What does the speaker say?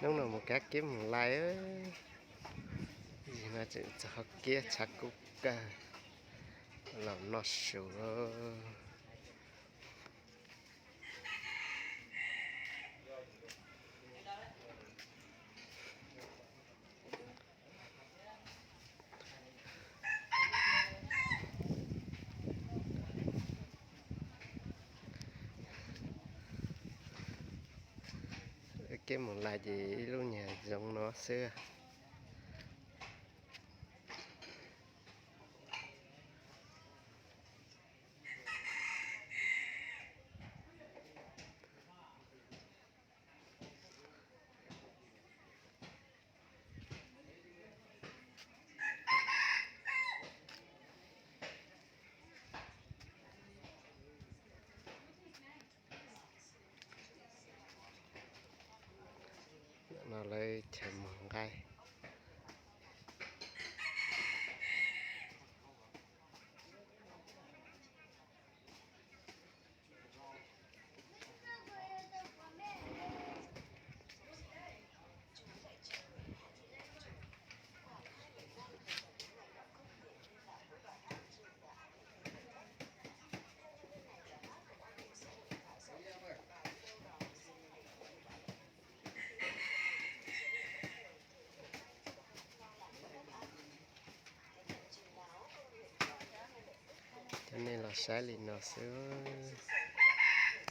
Hnub no mus kav kiab mus lais, no tseem txog qhov kiab tshav kub kawg los noj su. Kiab mus lais ces ib lub nyuag zoo no xwb. No lawv chaw mus nqaij. Cov nej los saib li no xwb.